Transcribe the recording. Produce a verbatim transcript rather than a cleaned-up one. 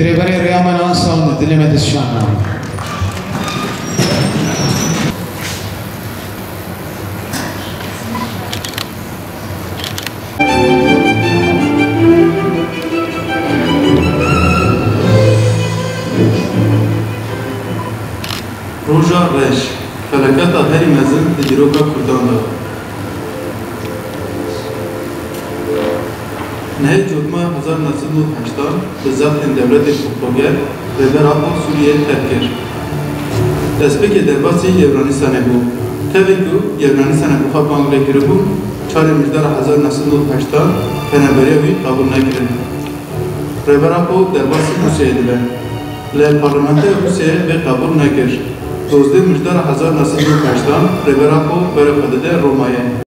Rêberê Rêya Me Nan Sound, dilê me dişana. Roja reş, felaketa herî mezin di dîroka Kurdan de. Nehê Cotmara hezar neh sed û heştan bi zextên dewletê Kurdoger Rêber Apo Sûriyeyê terk kir. Destpêkê derbasî Yewranîstanê bû. Tevî ku Yewranîstanê bi xwe bang lê kiribû, çarê Mijdara hezar neh sed û heştan peneberiya wî qebûl nekirin. Rêber Apo derbasî Rûsyayê dibe. Lê parlamentoya Rûsyayê vê qebûl nekir. Dozdeh Mijdara hezar neh sed û heştan Rêber Apo berê xwe dide Romayê.